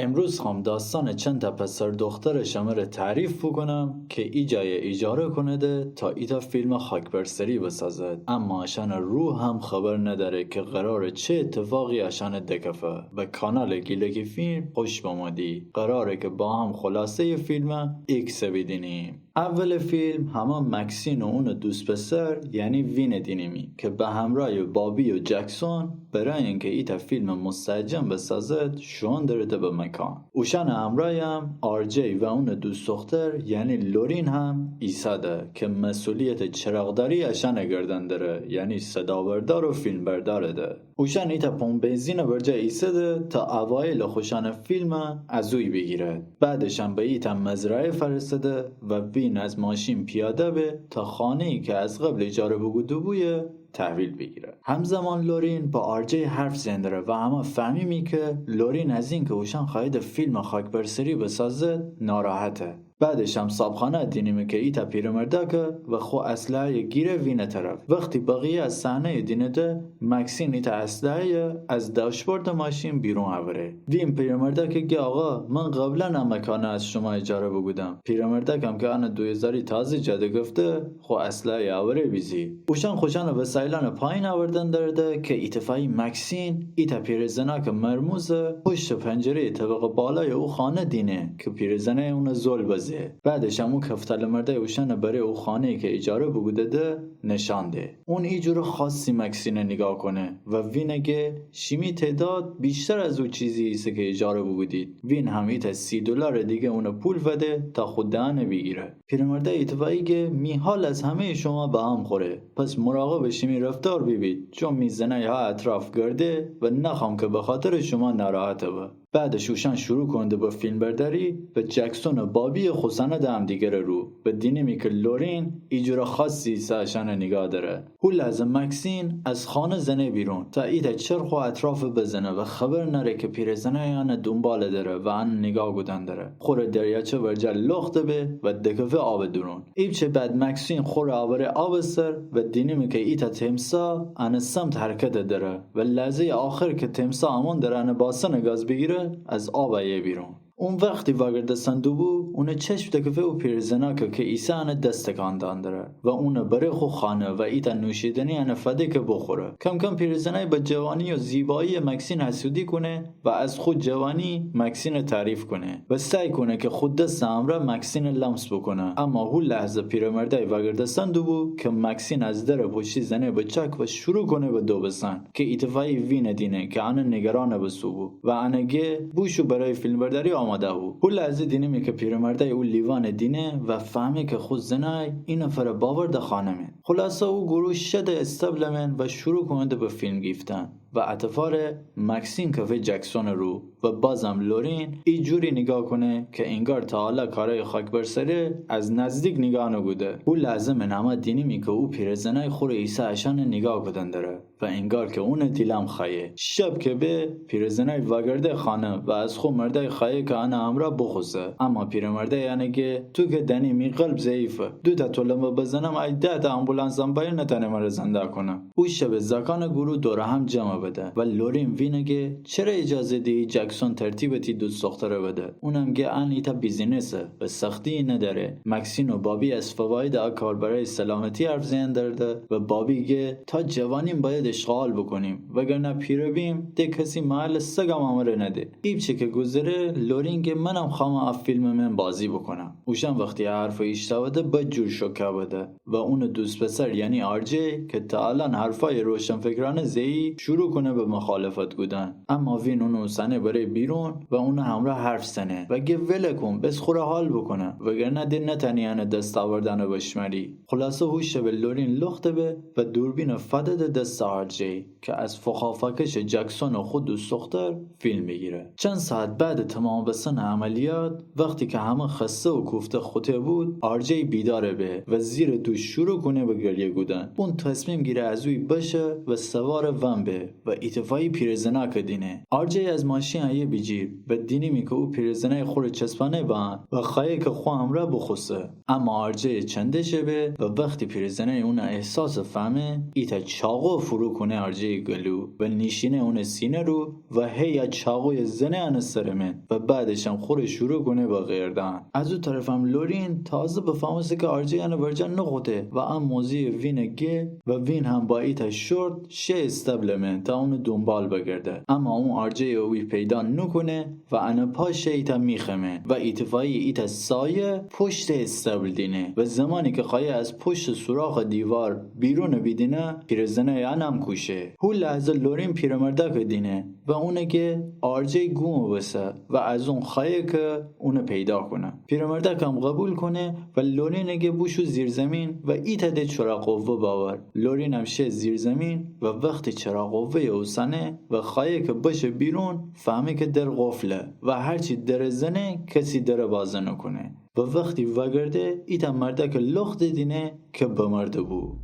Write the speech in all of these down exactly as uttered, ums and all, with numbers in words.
امروز خوأم داستأنٚ چندتأ پسر دخترٚ شمره تعریف بوکونم که ایجایه ایجاره کونده تا ایتأ فیلمٚ خاک‌برسری بسازد، اما اشأنٚ روح هم خبر ندأره که قراره چه ایتفاقی اشأنٚ دکفه. به کانالٚ گیلکی فیلم خوش بمودی. قراره که با هم خلاصه‌یٚ فیلمه ایکسه بیدینیم. اولٚ فیلم همأ مکسین و اونٚ دوست پسر یعنی وینه دینیمی که به همرأیٚ بابی و جکسون برای اینکه ایتأ فیلمٚ مستهجن بسازد شوئون درده به مکان. اوشأنٚ همرأیم آرجی و اونٚ دوست دختر یعنی لورین هم ایساده که مسئولیتٚ چراغداری اشأنٚ گردن دره، یعنی صدابردار و فیلمبردارٚ ده. اوشأن ایتأ پمپ بنزینٚ ورجه ایسده تا اوایلٚ خوشأنٚ فیلمه از اوی بیگیرد. بعدشم به ایتأ مزرعه فرستده و وین از ماشین پیاده به تا خانه‌یی که از قبل ایجاره بوکوده‌بویه تحویل بیگیره. همزمان لورین با آرجی حرف زئن دره و همأ فهمیمی که لورین از اینکه اوشأن خوأییده فیلمٚ خاک‌برسری بسازد ناراحته. بعدشم صابخانه دینیمی که ایتأ پیرمردأکه و خو اسلحه‌یه گیره وینٚ طرف. وختی بقیه از صحنه‌یه دینده، مکسین ایتأ اسلحه‌یه از داشبوردٚ ماشین بیرون اوره. وین پیرمردأکه گه آقا، من قبلاً ا مکانه از شوما ایجاره بوکودم. پیرمردأکم که انٚ دوی‌هزاری تازه جا دکفته، خو اسلحه‌یه اوره بیجی. اوشأن خوشأنٚ وسایلأنٚ پایین اوردن درده که ایتفاقی مکسین ایتأ پیرزنأکٚ مرموزه پشتٚ پنجره‌یٚ طبقٚ بالایٚ او خانه دینه که پیرزنأی اونه زل بزه. بعدشم او کفتلٚ مردأی اوشأنٚ بره او خانه‌یی که ایجاره بوکوده‌ده نشأن ده. اون ایجور خاصی مکسینه نیگاه کونه و وینه گه شیمی تعداد ویشتر از او چیزی ایسه که ایجاره بوکودید. وین هم ایتأ سی دلارٚ دیگه اونه پول فده تا خو دهنه بیگیره. پیرمردأی ایتفاقی گه می حال از همه‌یٚ شوما به هم خوره، پس مراقبٚ شیمی رفتار بیبید، چون می زنأی ها اطراف گرده و نخوأم که بخاطرٚ شوما ناراحت به. بعدش اوشأن شروع کونده به فیلمبرداری و جکسونٚ بابی خوسنده همدیگرٚ رو و دینیمی که لورین ایجور خاصی ایسه اشأنه نیگاه دره. هو لحظه مکسین از خانه زنه بیرون تا ایتأ چرخ و اطرافٚ بزنه و خبر نأره که پیرزنأی انٚ دونبالٚ دره و انٚ نیگاه کودن دره. خوره دریاچه ورجه لخته به و دکفه آبٚ دورون. ایپچه بعد مکسین خوره اوره آبٚ سر و دینیمی که ایتأ تمساح انٚ سمت حرکتٚ دره و لحظه‌یٚ آخر که تمساح امون دره انٚ باسنٚ گاز بیگیره، از آب ایه بیرون. اون وختی واگردستن دوبو، اونٚ چشم دکفه او پیرزنأکه که ایسه انٚ دس تکان دأن دره و اونٚ بره خو خانه و ایتأ نوشیدنی انٚ فده که بخوره. کم‌کم پیرزنأی به جوانی و زیباییٚ مکسین حسودی کونه و از خو جوانی مکسینٚ تعریف کونه و سعی کونه که خو دسٚ امرأ مکسینٚ لمس بوکونه، اما هو لحظه پیرمردأی واگردستن دوبو که مکسین از درٚ پشتی زنه به چاک و شروع کونه به دوبستن که ایتفاقی وینه دینه که انه نگرانٚ بسو بو و انه گه بوشو برای فیلمبرداری آماده بو. هو لحظه دینیمی که پیرمردأی او لیوانه دینه و فهمه که خو زنأی اینفرٚ باورده خانه من. خلاصه او گروه شده استبلٚ من و شروع کونده به فیلم گیفتن و اطفارٚ مکسین کفه جکسونٚ رو و بازم لورین ایجوری نیگاه کونه که انگار تا حالا کارأیٚ خاک‌برسری از نزدیک نیگاه نوکوده. هو لحظه من امأ دینیمی که او پیرزنأی خوره ایسه اشأنه نیگاه کودن دره و انگار که اونٚ دیلم خوأیه. شب که به، پیرزنأی واگرده خانه و از خو مردأی خوأیه که انٚ امرأ بوخوسه، اما پیرمردأی انه گه تو که دأنی می قلب ضعیفه، دوتأ تلمبه بزنم ای دهتأ آمبولانسم بأیه نتأنه مره زنده کونه. او شب زأکأنٚ گروه دورٚ هم جمع بده و لورین وینه گه چره ایجازه دیهی جکسون ترتیبٚ تی دوست دختره بده؟ اونم گه ان ایتأ بیزینسه و سختیی ندأره. مکسین و بابی از فوایدٚ ا کار برای سلامتی حرف زئن درده و بابی گه تا جوانیم بأید اشغال بوکونیم، وگرنه پیره بیم ده کسی محلٚ سگم امره نده. ایپچه که گوذره، لورین گه منم خوأمه ا فیلمٚ من بازی بوکونم. اوشأن وختی ا حرفه ایشتأوده بدجور شوکه بده و اونٚ دوست پسر یعنی آرجی که تا الأن حرفأیٚ روشنفکرأنه زهیی شروع کونه به مخالفت کودن، اما وین اونٚ اوسأنه بره بیرون و اونٚ همرأ حرف زنه و گه ولٚ کون بس خوره حال بوکونه، وگرنه ده نتأنی انٚ دست آوردأنه بشمری. خلاصه هو شب لورین لخته به و دوربینٚ فده ده دستٚ آرجی که از فخافاکشٚ جکسون و خو دوست دختر فیلم بیگیره. چند ساعت بعدٚ تمام بستنٚ عملیات، وختی که همه خسته و کوفته خوته بود، آرجی بیدار به و زیرٚ دوش شروع کونه به گریه کودن. اون تصمیم گیره از اوی بشه و سوارٚ ون به و ایتفاقی پیرزناکه دینه. آرجه‌یه از ماشین ایه بیجیر و دینیمی که او پیرزنای خوره چسبانه به ان و خوأیه که خو امرأ بوخوسه. اما آرجه‌یه چنده‌شه به و وختی پیرزنای اونه احساسه فهمه، ایتأ چاقو فروکونه آرجه‌یه گلو و نیشینه اونه سینه رو و هی ا چاقویه زنه انه سرٚ من و بعدشم خوره شروع کونه به غیردأن. از او طرفم لورین تازه بفهمسه که آرجه‌یه انه ورجه نوخوته و ا موضوعه وینه گه و وین هم با ایتأ شورت شه استبلٚ من تا اونٚ دونبال بگرده، اما اون آرجه‌یه اویه پیدا نوکونه و انه پا شه ایتأ میخٚ من و ایتفاقی ایتأ سایه پشتٚ استبل دینه و زمانی که خوأیه از پشتٚ سوراخٚ دیوار بیرونٚ بیدینه، پیرزنأی انم کوشه. هو لحظه لورین پیرمردأکه دینه و اونه گه آرجه‌ی گومٚ بسه و از اون خوأیه که اونه پیدا کونه. پیرمردأکم قبول کونه و لورینه گه بوشو زیرزیمین و ایتأ ده چراغ قوه بأور. لورینم شه زیرزیمین و وختی چراغ قوه‌یه اوسنه و خوأیه که بشه بیرون، فهمه که در قفله و هرچی دره زنه کسی دره بازه نوکونه. و وختی وأگرده ایتأ مردأکٚ لختٚ دینه که بمرده بو.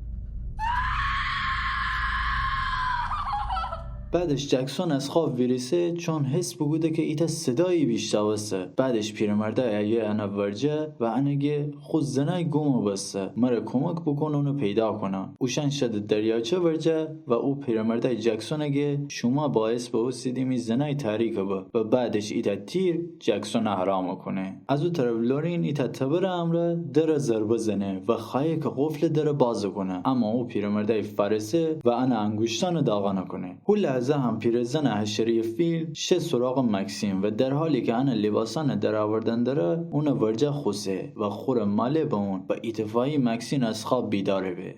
بعدش جکسون از خواب ویریسه چون حس بوکوده که ایتأ صدایی بیشنوسه. بعدش پیرمردأی ایه انه ورجه و انه گه خو زنأی گومٚ بسه، مره کومک بوکون اونه پیدا کونم. اوشأن شده دریاچه ورجه و او پیرمردأی جکسونه گه شوما باعث بوستیدی می زنأی تأریکٚ به و بعدش ایتأ تیر جکسونه حرامٚ کونه. از او طرف لورین ایتأ تبرٚ امرأ دره ضربه زنه و خوأیه که قفلٚ دره بازه کونه، اما او پیرمردأی فأرسه و انه انگوشتأنٚ داغانه کونه. هو لحظه هم پیرزنٚ حشره‌یٚ فیلم شه سراغٚ مکسین و در حالی که انه لیباسأنٚ در اوردن دره، اونٚ ورجه خوسه و خوره ماله به اون و ایتفاقی مکسین از خواب بیداره به.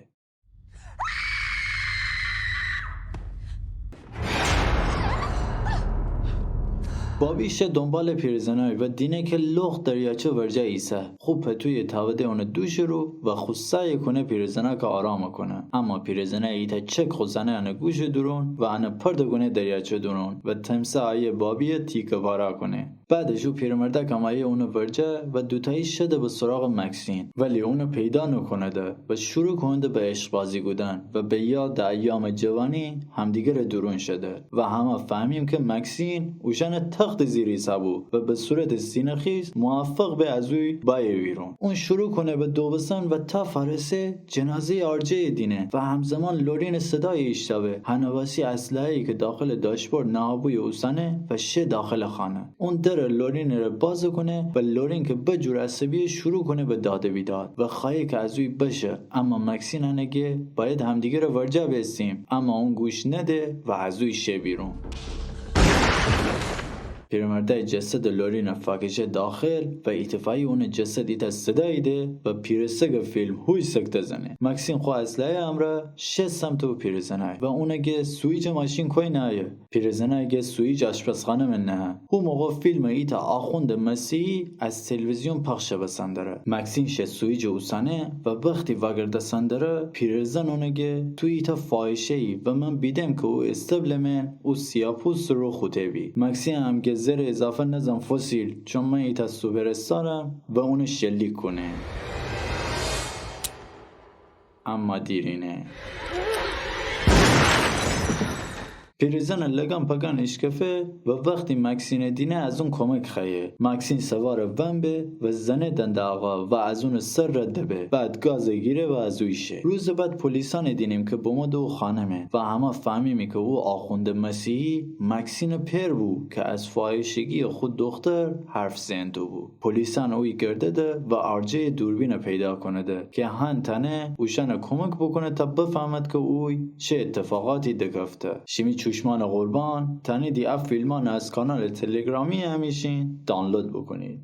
بابی شه دونبالٚ پیرزنأی و دینه که لخت دریاچه ورجه ایسه. خو پتویه تأوده اونٚ دوشٚ رو و خو سعی کونه پیرزنأکه آرامٚ کونه، اما پیرزنأی ایتأ چک خو زنه انٚ گوشٚ دورون و انٚ پرتٚ کونه دریاچه دورون و تمساح ایه بابیه تیکه پاره کونه. بعدش او پیرمردأکم ایه اونٚ ورجه و دوتأیی شده به سراغٚ مکسین، ولی اونٚ پیدا نوکونده و شروع کونده به عشق‌بازی کودن و به یادٚ ایامٚ جوانی همدیگرٚ دورون شده. و همه فهمیم که مکسین اوشأنٚ تختٚ زیر ایسه‌بو و به صورتٚ سینه‌خیز موفق به از اوی بأیه ویرون. اون شروع کونه به دوبستن و تا فأرسه جنازه‌یٚ آرجه‌یٚ دینه و همزمان لورینٚ صدایٚ ایشتأوه. هنٚ واسی اسلحه‌یی که داخلٚ داشبورد نهه‌بو یه اوسنه و شه داخلٚ خانه. اون درٚ لورینٚ ره بازٚ کونه و لورین که بجور عصبیه شروع کونه به داد و بیداد و خوأیه که از اوی بشه. اما مکسین انه گه باید همدیگرٚ ورجه بیسیم، اما اون گوش نده و از اوی شه بیرون. پیرمردأی جسدٚ لورینٚ فأکشه داخل و ایتفاقی اونٚ جسد ایتأ صدایی ده و پیرسگٚ فیلم هوی سکته زنه. مکسین خو اسلحه‌یٚ امرأ شه سمتٚ او پیرزنأی و اونه گه سویچٚ ماشین کویه نهه؟ پیرزنأی گه سویچ آشپزخانه مئن نهه. هو موقع فیلمٚ ایتأ آخوندٚ مسیحی از تلویزیون پخش بسن دره. مکسین شه سویچٚ اوسنه و وختی وأگردسن دره، پیرزن اونه گه تو ایتأ فاحشه‌یی و من بیدم که او استبلٚ مئن او سیاپوستٚ رو خوته بی. مکسین هم گه زرٚ اضافه نزن فسیل، چون من ایتأ سوپراستارم و اونٚ شلیک کونه. اما دیرینه. پیرزنٚ لگن پگن ایشکفه و وختی مکسینٚ دینه از اون کومک خوأیه. مکسین سوارٚ ون به و زنه دنده آقا و از اونٚ سر رد به. بعد گازٚ گیره و از اوی شه. روزٚ بعد پولیسأنٚ دینیم که بمو دو خانه مئن و همه فهمیمی که او آخوندٚ مسیحی مکسینٚ پئر بو که از فاحشگییٚ خو دوختر حرف زئن دوبو. پولیسأن اوی گردده و آرجه‌یٚ دوربینٚ پیدا کونده که هن تأنه اوشأنٚ کومک بوکونه تا بفهمد که اوی چه اتفاقاتی دکفته. شیمی چوشمأنٚ قربان، تأنیدی ا فیلمأنٚ از کانالٚ تلگرامییٚ امیشین دانلود بوکونید.